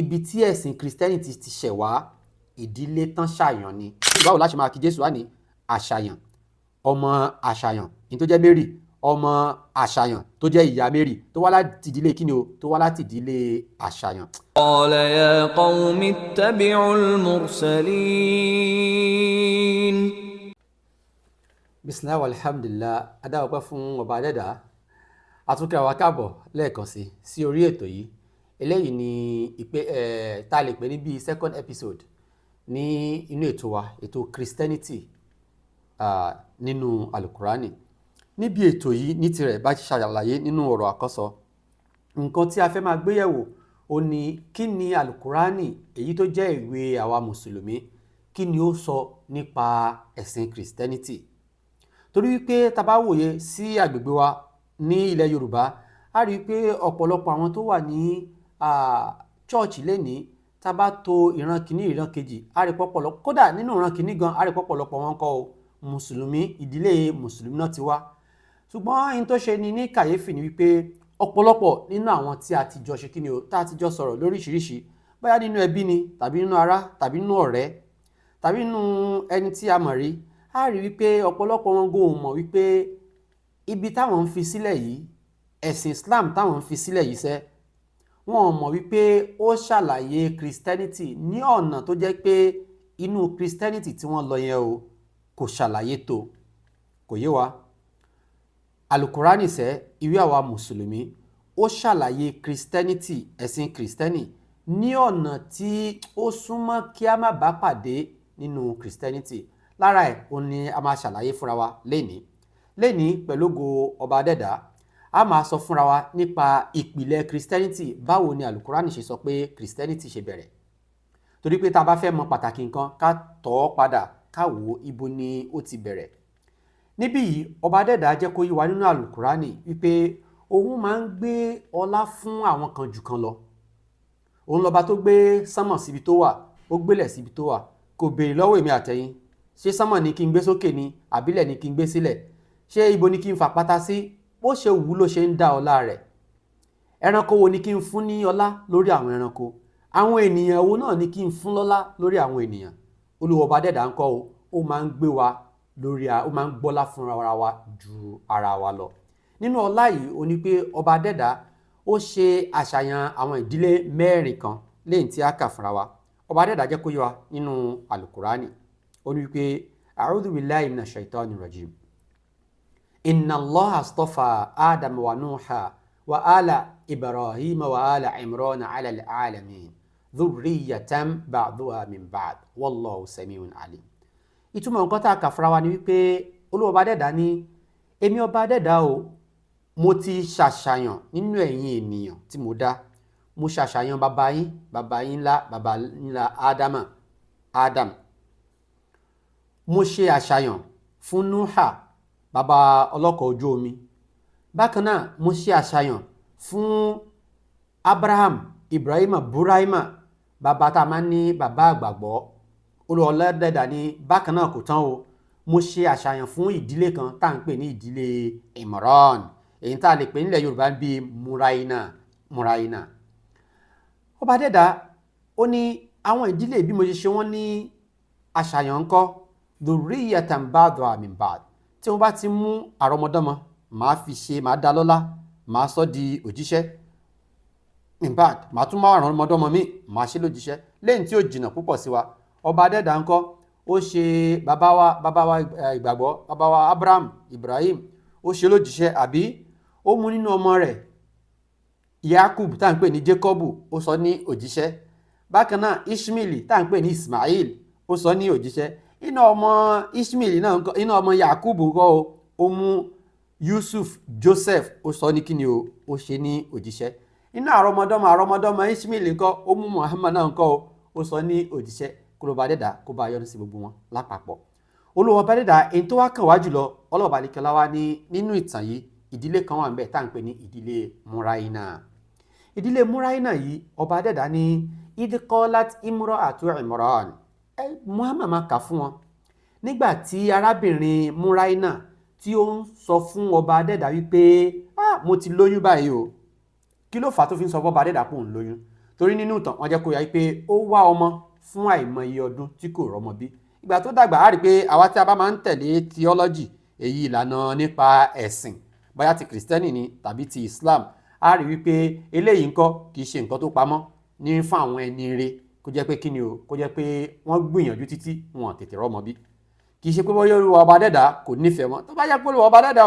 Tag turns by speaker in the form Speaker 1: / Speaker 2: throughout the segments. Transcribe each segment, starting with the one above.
Speaker 1: Ibi tí ẹ̀sìn Christianity ti ṣẹ̀ wá, ìdílé tán ṣàyàn ni. Báwo la ṣe máa kí Jésù wá ní àṣàyàn, ọmọ àṣàyàn ní tó jẹ́ Mary, ọmọ àṣàyàn tó jẹ́ ìyá Mary, tó wá láti ìdílé kíni o, tó wá láti ìdílé àṣàyàn.
Speaker 2: قال يا قوم اتبعوا المرسلين.
Speaker 1: Bisimilahi, alhamdulilah, adáwọ̀pẹ́ fún ọba adẹ́dá. Àtúnkẹ́ àwa káàbọ̀ lẹ́ẹ̀kan sí orí ètò yìí. Eléyìí ni ìpè ẹ̀ tá a lè pè ní bíi second episode ní inú ètò wa, ètò Christianity nínú Alukurani. Níbi ètò yìí, ní tirẹ̀ bá ti ṣàlàyé nínú ọ̀rọ̀ àkọ́sọ, nǹkan tí a fẹ́ máa gbéyẹ̀wò ó ní kí ni Alukurani, èyí tó jẹ́ ìwé àwa mùsùlùmí, kí ni ó sọ nípa ẹ̀sìn Christianity? Torí wípé tá a bá wòye sí àgbègbè wa ní ilẹ̀ Yorùbá, a rí i pé ọ̀pọ̀lọpọ̀ àwọn tó wà ní church lénìí, tá a bá to ìran kìíní, ìran kejì, a rí pọ̀pọ̀lọpọ̀, kódà nínú ìran kìíní gan, a rí pọ̀pọ̀lọpọ̀ wọn kọ́ o, mùsùlùmí, ìdílé mùsùlùmí náà ti wá. Ṣùgbọ́n ohun tó ṣe ni ní kàyéfì ni wípé ọ̀pọ̀lọpọ̀ nínú àwọn tí a ti jọ ṣe kí ni o, tá a ti jọ sọ̀rọ̀ lóríṣiríṣi, bóyá nínú ẹbí ni, tàbí nínú ará, tàbí nínú ọ̀rẹ́, tàbí nínú ẹni tí a mọ̀ rí, a rí wípé ọ̀pọ̀lọpọ̀ wọn gan ò mọ̀ wípé ibi táwọn ń fi sílẹ̀ yìí, ẹ̀sìn Islam táwọn ń fi sílẹ̀ yìí sẹ́, wọn ò mọ̀ wípé ó ṣàlàyé Christianity ní ọ̀nà tó jẹ́ pé inú Christianity tí wọ́n lọ yẹn o, kò ṣàlàyé tó kò yé wa. Alukurani sẹ́, ìwé àwa mùsùlùmí, ó ṣàlàyé Christianity, ẹ̀sìn Christianity, ní ọ̀nà tí ó súnmọ́ kí a má bá pàdé nínú Christianity. Lára ẹ̀ òun ni a máa ṣàlàyé fúnra wa lénìí. Lénìí, pẹ̀lú ògo ọba adẹ́dá, a máa sọ fúnra wa nípa ìpìlẹ̀ Christianity. Báwo ni Alukurani ṣe sọ pé Christianity ṣe bẹ̀rẹ̀? Torí pé tá a bá fẹ́ mọ pàtàkì nǹkan, ká tọ̀ ọ́ padà, ká wò ó ibo ni ó ti bẹ̀rẹ̀. Níbí yìí, ọba adẹ́dá jẹ́ kó yé wa nínú Alukurani wípé òun máa ń gbé ọlá fún àwọn kan jù kan lọ. Òun lọ́ba tó gbé sánmọ̀ síbi tó wà, ó gbélẹ̀ síbi tó wà. Kò béèrè lọ́wọ́ èmi àtẹ̀yin, ṣé sánmọ̀ ni kí n gbé sókè ni, àbílẹ̀ ni kí n gbé sílẹ̀, ṣé ibo ni kí n fàpáta sí? Bó ṣe wù ú ló ṣe ń dá ọlá rẹ̀. Ẹranko wo ni kí n fún ní ọlá lórí àwọn ẹranko? Àwọn ènìyàn wo náà ni kí n fún lọ́lá lórí àwọn ènìyàn? Olúwa ọba dẹ́dà ń kọ́ o, ó máa ń gbé wa lórí, ó máa ń gbọ́lá fún ara wa ju ara wa lọ. Nínú ọlá yìí, ó ní pé ọba dẹ́dà ó ṣe àṣàyàn àwọn ìdílé mẹ́rin kan lẹ́yìn tí a kà fúnra wa. Ọba dẹ́dà jẹ́ kó yé wa nínú Alukurani, ó ní wípé: "A'udhu billahi minash shaitani rajim. Inna Allaha astafa Adam wa Nuha wa ala Ibrahim wa ala Imran ala al-alamin dhurriyatan ba'duha min ba'd wallahu sami'un alim." Ìtumọ̀ nǹkan tá a kà fúnra wa ni wípé Olúwa ọba dẹ́dà ní, èmi ọba dẹ́dà o, mo ti ṣàṣàyàn nínú ẹ̀yin ènìyàn tí mo dá, mo ṣàṣàyàn bàbá yín, bàbá yín ńlá, bàbá ńlá Ádámà, Adam. Mo ṣe àṣàyàn fún Nuha, bàbá ọlọ́kọ̀ ojú omi. Bákan náà, mo ṣe àṣàyàn fún Abraham, Ibrahima, Burahima, bàbá tá a máa ń ní bàbá àgbàgbọ́. Olúwa dẹ́dà ní bákan náà, kò tán o, mo ṣe àṣàyàn fún ìdílé kan tá à ń pè ní ìdílé Imran, èyí tá a lè pè nílẹ̀ Yorùbá bíi Muraina, Muraina. Ọba dẹ́dà ó ní àwọn ìdílé bí mo ṣe ṣe wọ́n ní àṣàyàn ńkọ́, dhurriyatan ba'duha min ba'd, tí wọ́n bá ti mú àrọ́mọdọ́mọ, màá fi ṣe, màá dá lọ́lá, màá sọ di òjíṣẹ́. In fact, màá tún máa ràn ọmọdọ́mọ mi, màá ṣe lójíṣẹ́ lẹ́yìn tí ó jìnnà púpọ̀ sí wa. Ọba adẹ́dà ńkọ́, ó ṣe bàbá wa, bàbá wa ìgbàgbọ́, bàbá wa Abraham, Ibrahim, ó ṣe lójíṣẹ́, àbí? Ó mú nínú ọmọ rẹ̀ Yakub, tá à ń pè ní Jacob, ó sọ ní òjíṣẹ́. Bákan náà, Ishmael, tá à ń pè ní Ismail, ó sọ ní òjíṣẹ́. Inú ọmọ Ishmael náà ńkọ́, inú ọmọ Yakub ńkọ́ o, ó mú Yusuf, Joseph, ó sọ ní kíni o, ó ṣe ní òjíṣẹ́. Inú àrọmọdọ́mọ àrọmọdọ́mọ Ishmael ńkọ́, ó mú Muhammad náà ńkọ́ o, ó sọ ní òjíṣẹ́. Kó ló bá dẹ́dà kó bá yọ́nú sí gbogbo wọn lápapọ̀. Olúwa bá dẹ́dà, èyí tó wá kàn wá jùlọ, ọlọ́ọ̀bá alikẹ́lá wá ní nínú ìtàn yìí, ìdílé kan wà ń bẹ̀ tá à ń pè ní ìdílé Muraina. Ìdílé Muraina yìí, ọba dẹ́dà ní idikolat imro atu Imran, ẹ Muhammad máa kà fún wọn, nígbà tí arábìnrin Muraina tí ó ń sọ fún ọba dẹ́dà wípé, "Ah, mo ti lóyún báyìí o." Kí ló fà á tó fi ń sọ fún ọba dẹ́dà pé òun lóyún? Torí nínú ìtàn, wọ́n jẹ́ kó yá pé ó wá ọmọ fún àìmọye ọdún tí kò rọ́mọ bí. Ìgbà tó dàgbà, á rí i pé àwa tí a bá máa ń tẹ̀lé theology, èyí ìlànà nípa ẹ̀sìn, bóyá ti Kìrìsìtẹ́nì ni tàbí ti Islam, á rí wípé eléyìí ńkọ́ kì í ṣe nǹkan tó pamọ́ ní fún àwọn ẹni ire, kó jẹ́ pé kí ni o, kó jẹ́ pé wọ́n gbìyànjú títí, wọn tètè rọ́mọ bí. Kì í ṣe pé bóyá Olúwa ọba dẹ́dà kò nífẹ̀ẹ́ wọn. Tó bá jẹ́ pé Olúwa ọba dẹ́dà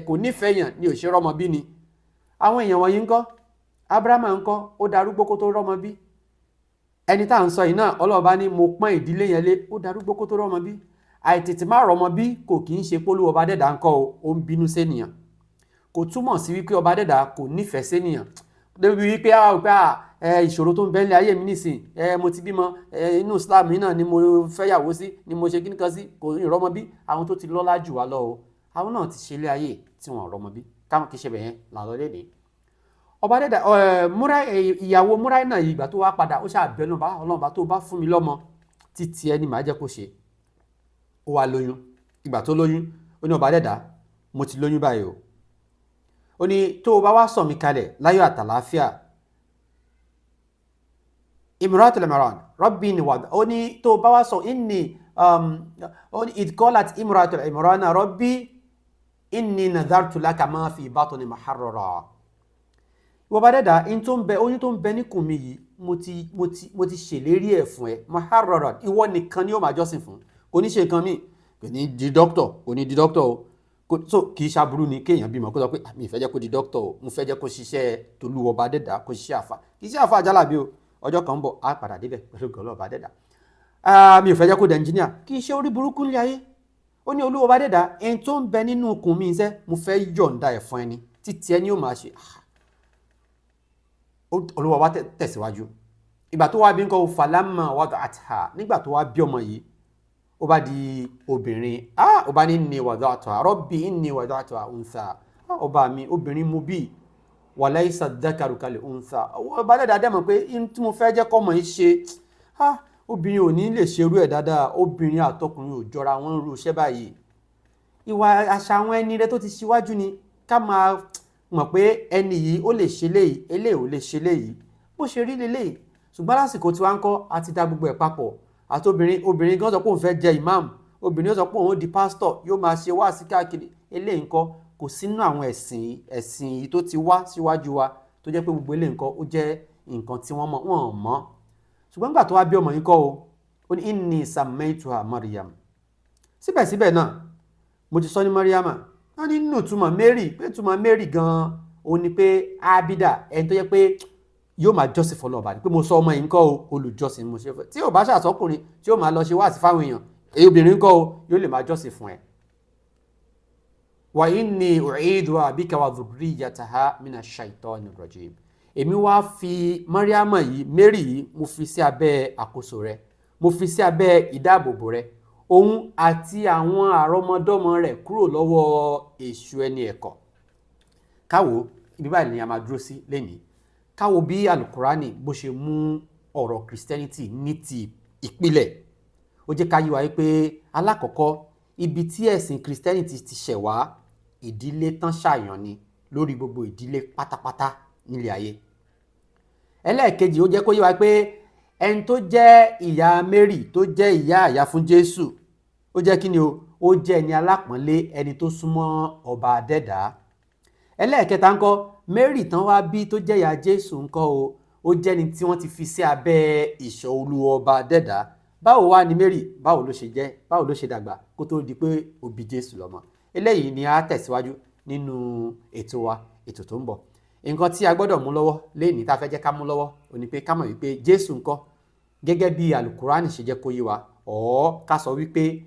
Speaker 1: kò nífẹ̀ẹ́ yàn ni ò ṣe rọ́mọ bí ni. Àwọn èèyàn wọ̀nyí ńkọ́? Abraham ńkọ́? Ó darúgbó kó tó rọ́mọ bí. Ẹni tá à ń sọ yìí náà, Ọlọ́run bá ní mo pọ́n ìdílé yẹn lé, ó darúgbó kó tó rọ́mọ bí. Àìtètè má rọ́mọ bí kò kì í ṣe pé Olúwa ọba dẹ́dà ńkọ́ o, ó ń bínú sénìyàn. Kò túmọ̀ sí wípé ọba dẹ́dà kò nífẹ̀ẹ́ sénìyàn débi wípé a ò pé ẹ ìṣòro tó ń bẹ ní ayé mi nísìn, ẹ mo ti bímọ, ẹ inú Islam yìí náà ni mo fẹ́yàwó sí, ni mo ṣe kíní kan sí, kò ní rọ́mọ bí. Àwọn tó ti lọ́lá jù wá lọ o, àwọn náà ti ṣe ilé ayé tí wọ́n rọ́mọ bí. Káwọn kì í ṣe bẹ̀yẹn làlọ́ léde. Ọba dẹ́dà ẹ múra, ìyàwó múra náà yìí, ìgbà tó wá padà, ó ṣàbẹ̀nú bá Ọlọ́run bá tó bá fún mi lọ́mọ títí ẹni màá jẹ́ kó ṣe. Ó wá lóyún. Ìgbà tó lóyún, ó ní, "Ọba dẹ́dà, mo ti lóyún báyìí o." Ó ní, "Tó o bá wá sọ̀ mí kalẹ̀ láyọ̀ àtàlàáfíà." Imratul Imran rabbi ni wàdà. Ó ní, tó o bá wá sọ inni, ó ní idh qalat imratul Imran rabbi inni nadhartu laka ma fi batni muharrara. Ìwọ bá dẹ́dà, in tó ń bẹ, oyún tó ń bẹ níkùn mi yìí, mo ti ṣèlérí ẹ̀ fún ẹ. Muharrara, ìwọ nìkan ni ó máa jọ́sìn fún, kò ní ṣe nǹkan míì, kò ní di dókítọ̀, kò ní di dókítọ̀ o. So kì í ṣaburú ni kéèyàn bímọ kó sọ pé mi ì fẹ́ jẹ́ kó di dókítọ̀ o, mo fẹ́ jẹ́ kó ṣiṣẹ́ tolúwọba dẹ́dà, kó ṣiṣẹ́ àfa. Kì í ṣe àfa àjálàbí o, ọjọ́ kan ń bọ̀, á padà débẹ̀ pẹ̀lú gọ́lọ́ ọba dẹ́dà. Mi ò fẹ́ jẹ́ kó di ẹnjìníà. Kì í ṣe orí burúkú ní ayé. Ó ní, "Olúwa ọba dẹ́dà, ẹni tó ń bẹ nínú ikùn mi iṣẹ́, mo fẹ́ yọ̀ǹda ẹ̀ fún ẹni títí ẹni ó máa ṣe." Olúwa wa tẹ̀síwájú. Ìgbà tó wá bí nǹkan, falamma wada'atha, nígbà tó wá bí ọmọ yìí, ó bá di obìnrin. Ah, ó bá ní inni wada'tuha rabbi inni wada'tuha untha. Ọba mi, obìnrin mo bí, walaysa dhakaru kal untha. Ọba dẹ́dà dẹ́ mọ̀ pé tí mo fẹ́ jẹ́ kọ́mọ yìí ṣe, ah, obìnrin ò ní lè ṣerú ẹ̀ dáadáa. Obìnrin àtọkùnrin ò jọra wọn ń ru iṣẹ́ báyìí. Ìwà àṣà àwọn ẹni rẹ tó ti ṣíwájú ni ká máa mọ̀ pé ẹni yìí ó lè ṣe léyìí, eléyìí ò lè ṣe léyìí, bó ṣe rí leléyìí. Ṣùgbọ́n lásìkò tí wàá ń kọ́, a ti da gbogbo ẹ̀ papọ̀. Àti obìnrin, obìnrin gan sọ pé òun fẹ́ jẹ imam, obìnrin sọ pé òun ó di pásítọ̀, yóò máa ṣe wáàsí káàkiri. Eléyìí ńkọ́, kò sínú àwọn ẹ̀sìn yìí tó ti wá síwájú wa, tó jẹ́ pé gbogbo eléyìí ńkọ́, ó jẹ́ nǹkan tí wọ́n mọ̀, wọ́n mọ̀. Ṣùgbọ́n nígbà tó wá bí ọmọ yìí kọ́ o, ó ní inni sammaytuha Maryam. Síbẹ̀síbẹ̀ náà, mo ti sọ ní Mariama. Wọ́n ní nínú ìtumọ̀ Mary, pé ìtumọ̀ Mary gan-an ó ní pé abida, ẹni tó jẹ́ pé yóò máa jọ́sìn fọlọ́ọ̀bà ni, pé mo sọ ọmọ yìí ńkọ́ o, olùjọ́sìn mo ṣe fẹ́. Tí ò bá ṣàtọkùnrin tí ó máa lọ ṣe wáàsí fáwọn èèyàn, èyí obìnrin ńkọ́ o, yóò lè máa jọ́sìn fún ẹ. Wa inni u'iduha bika wa dhurriyyataha mina shaitani rajim. Èmi wá fi Mariama yìí, Mary yìí, mo fi sí abẹ́ àkóso rẹ, mo fi sí abẹ́ ìdáàbòbò rẹ, òun àti àwọn àrọmọdọ́mọ rẹ̀, kúrò lọ́wọ́ èṣù ẹni ẹ̀kọ́. Káwo ibi báyìí ni a máa dúró sí lénìí. Káwo bí alukurani bó ṣe mú ọ̀rọ̀ Christianity ní ti ìpìlẹ̀. Ó jẹ́ ká yí wa pé alákọ̀ọ́kọ́, ibi tí ẹ̀sìn Christianity ti ṣẹ̀ wá, ìdílé tán ṣàyàn ni lórí gbogbo ìdílé pátápátá nílé ayé. Ẹlẹ́ẹ̀kejì, ó jẹ́ kó yé wa pé ẹni tó jẹ́ ìyá Mary, tó jẹ́ ìyá àyà fún Jésù, ó jẹ́ kí ni o, ó jẹ́ ẹni alápọ̀nlé, ẹni tó súnmọ́ ọba adẹ́dàá. Ẹlẹ́ẹ̀kẹta ńkọ́, Mary tán wá bí tó jẹ́ ìyá Jésù ńkọ́ o, ó jẹ́ ẹni tí wọ́n ti fi sí abẹ́ ìṣọ́ olúwa ọba adẹ́dàá. Báwo wá ni Mary, báwo ló ṣe jẹ́, báwo ló ṣe dàgbà kó tó di pé ó bí Jésù lọ́mọ? Eléyìí ni a tẹ̀síwájú nínú ètò wa, ètò tó ń bọ̀. Nǹkan tí a gbọ́dọ̀ mú lọ́wọ́ lénìí, tá a fẹ́ jẹ́ ká mú lọ́wọ́, ó ní pé ká mọ̀ wípé Jésù ńkọ́, gẹ́gẹ́ bí alukurani ṣe jẹ́ kó yé wa, ọ̀ ká sọ wípé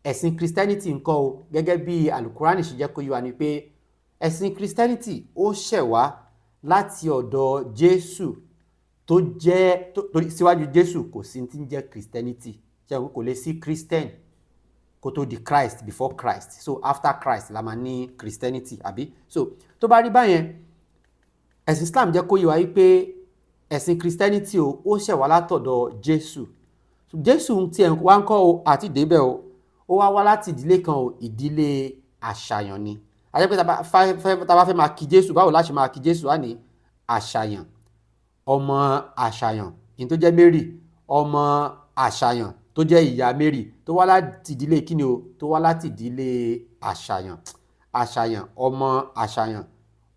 Speaker 1: ẹ̀sìn Christianity ńkọ́ o, gẹ́gẹ́ bí alukurani ṣe jẹ́ kó yé wa ni pé ẹ̀sìn Christianity ó ṣẹ̀ wá láti ọ̀dọ̀ Jésù tó jẹ́. Torí síwájú Jésù, kò sí tí ń jẹ́ Christianity. Ṣe kò lè sí Christian kó tó di Christ, before Christ. So after Christ la máa ní Christianity, àbí? So tó bá rí báyẹn, ẹ̀sìn Islam jẹ́ kó yé wa wípé ẹ̀sìn Christianity o, ó ṣẹ̀ wá látọ̀dọ̀ Jésù. Jésù tiẹ̀ wá ń kọ́ o, àti débẹ̀ o, ó wá wá láti ìdílé kan o, ìdílé àṣàyàn ni. Àti pé tá a bá fẹ́ máa kí Jésù, báwo la ṣe máa kí Jésù? Á ní àṣàyàn. Ọmọ àṣàyàn ní tó jẹ́ Mary, ọmọ àṣàyàn tó jẹ́ ìyá Mary, tó wá láti ìdílé kíni o, tó wá láti ìdílé àṣàyàn. Àṣàyàn, ọmọ àṣàyàn,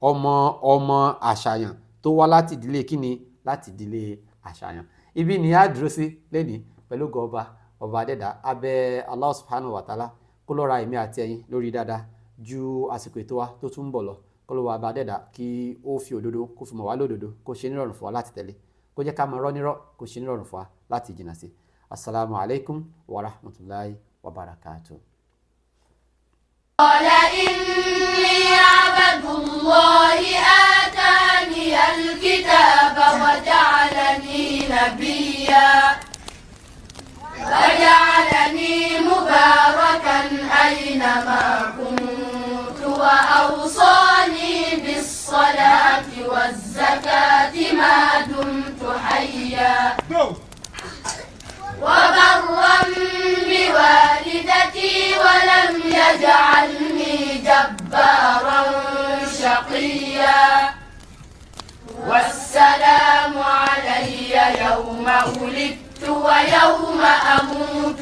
Speaker 1: ọmọ ọmọ àṣàyàn tó wá láti ìdílé kíni, láti ìdílé àṣàyàn. Ibi ni a dúró sí lẹ́ni pẹ̀lú gọba ọba adẹ́dà abẹ́ Allah subhanahu wa ta'ala, kó lọ́ra èmi àti ẹ̀yin lórí dáadáa ju àsìkò ètò wa tó tún ń bọ̀ lọ. Kó lọ́wọ́ ọba adẹ́dà kí ó fi òdodo kó fi mọ̀ wá lódodo, kó ṣe nírọ̀rùn fún wa láti tẹ̀lé, kó jẹ́ ká mọ irọ́ nírọ́, kó ṣe nírọ̀rùn fún wa láti jìnnà sí. Asalaamu alaykum wa rahmatulahi wa barakatuh.
Speaker 3: قال إني عبد الله آتاني الكتاب وجعلني نبيا وجعلني مباركا أينما كنت وأوصاني بالصلاة والزكاة ما دمت حيا وبرا بوالدتي ولم يجعلني جبارا شقيا. والسلام علي يوم ولدت ويوم أموت.